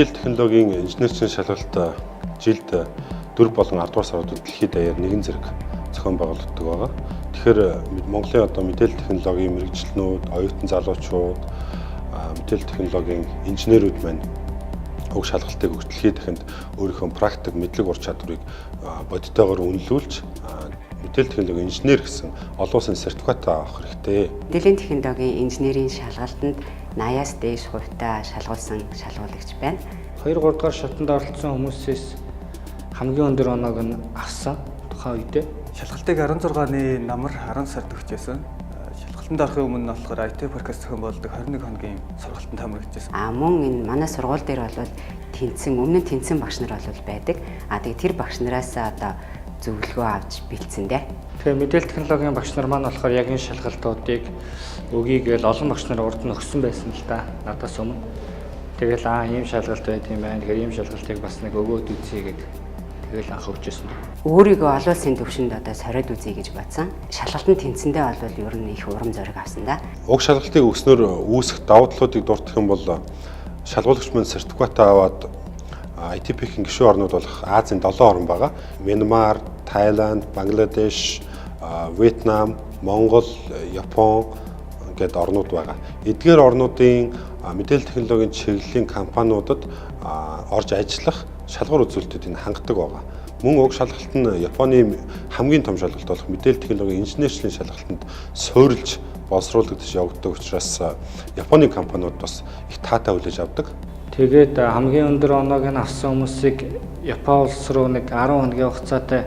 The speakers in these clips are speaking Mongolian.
Мэдээлэл технологийн инженерчин шалгалт жилд 4 болон 10 дугаар саруудад дэлхийд даяар нэгэн зэрэг зохион байгуулагддаг байгаа. Тэгэхээр Монголын одоо мэдээлэл технологийн мэргэжилтнүүд, оюутан залуучууд, мэдээлэл технологийн инженерүүд маань уг шалгалтыг өгч дэлхийд дахинд өөрийнхөө практик мэдлэг ур чадварыг бодитойгоор үнэлүүлж мэдээлэл технологийн инженер гэсэн олон улсын сертификат авах хэрэгтэй. Мэдээллийн технологийн инженерийн шалгалтанд 80-аас дээш хувьтай шалгуулсан шалгуулагч байна. 2 3 дугаар шатанд оролцсон хүмүүсээс хамгийн өндөр оноог нь авсан тухайн үедээ. Шалгалтыг 16-ны намар 10 сард өгч байсан. Шалгалтанд орохын өмнө нь болохоор IT паркаас зохион байгуулдаг 21 хоногийн сургалтанд хамрагдчихсан. А мөн энэ манай сургууль дээр бол тэнцэн өмнө нь тэнцэн багш нар бол байдаг. А тэгээ тэр багш нараас одоо зөвлөгөө авч бэлдсэн дээ. Тэгэхээр мэдээлэл технологийн багш нар маань болохоор яг энэ шалгалтуудыг өгье гээл олон багш нар урд нь өгсөн байсан л да. Надаас өмнө. Тэгэл ийм шалгалт байт юм байна. Тэгэхээр ийм шалгалтыг бас нэг өгөөд үзье гэдэг. Тэгэл анх өгчээсэн. Өөрийгөө олон улсын төвшөнд одоо сориод үзье гэж бодсон. Шалгалтанд тэнцэндээ бол ер нь их урам зориг авсан да. Уг шалгалтыг өгснөөр үүсэх давуу талуудыг дурдах юм бол шалгуулагч маань сертификат аваад ITP-ийн гишүүн орнууд болох Азийн 7 орн байгаа. Мянмар, Таиланд, Бангладеш, Вьетнам, Монгол, Япон гээд орнууд байгаа. Эдгээр орнуудын мэдээлэл технологийн чиглэлийн компаниудад орж ажиллах шалгуур үзүүлэлтүүдийг хангадаг байгаа. Мөн уг шалгалт нь Японы хамгийн том шалгалт болох мэдээлэл технологийн инженерчлийн шалгалтанд суурилж боловсруулагдаж явагддаг учраас Японы компаниуд бас их таатай хүлээж авдаг. Тэгээд хамгийн өндөр оноог нь авсан хүмүүсийг Япон улс руу нэг 10 хоногийн хугацаатай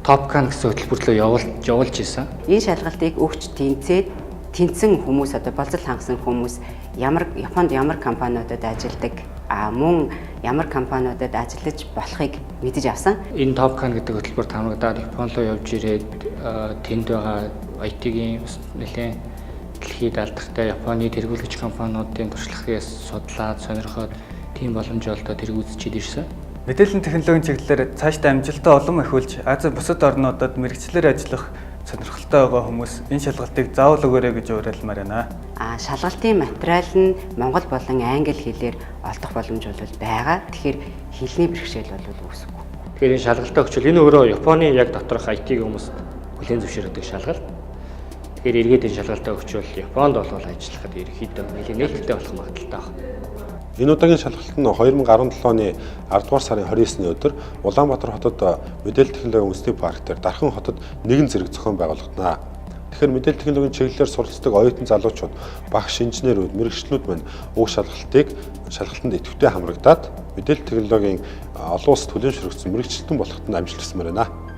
Топкан гэсэн хөтөлбөрлөө явуулж исэн. Энэ шалгалтыг өгч тэнцээд тэнцэн хүмүүс одоо болцол хангасан хүмүүс ямар Японд ямар компаниудад ажилладаг, а мөн ямар компаниудад ажиллаж болохыг мэдэж авсан. Энэ Топкан гэдэг хөтөлбөрт хамрагдаад Япон руу явж ирээд тэнд байгаа IT-ийн нэлээд дэлхийд алдартай Японы тэргүүлэгч компаниудын туршлагыг судлаад сонирхоод тийм боломж олдоод тэрэг үзчихэд ирсэн. Мэдээллийн технологийн чиглэлээр цаашдаа амжилттай улам ахиулж Азийн бусад орнуудад мэргэжлээр ажиллах сонирхолтой байгаа хүмүүс энэ шалгалтыг заавал өгөөрэй гэж уриалмаар байна. А шалгалтын материал нь монгол болон англи хэлээр олдох боломж бол байгаа. Тэгэхээр хэлний бэрхшээл бол үүсэхгүй. Тэгэхээр энэ шалгалтаа өгчвөл энэ өөрөө Японы яг доторх IT-ийн хүмүүст хүлээн зөвшөөрдөг шалгалт. Тэгэхээр эргээд энэ шалгалтаа өгчвөл Японд бол ажиллахад ерөнхийдөө нэлээд нээлттэй болох магадлалтай байна. Энэ удаагийн шалгалт нь 2017 оны 10 дугаар сарын 29-ний өдөр Улаанбаатар хотод мэдээлэл технологийн үндэсний парк дээр Дархан хотод нэгэн зэрэг зохион байгуулагдана. Тэгэхээр мэдээлэл технологийн чиглэлээр суралцдаг оюутан залуучууд, багш, инженерүүд, мэргэжилтнүүд маань уг шалгалтыг шалгалтанд идэвхтэй хамрагдаад мэдээлэл технологийн олон улсад хүлээн зөвшөөрөгдсөн мэргэжилтэн болоход нь амжилт хүсмээр байна.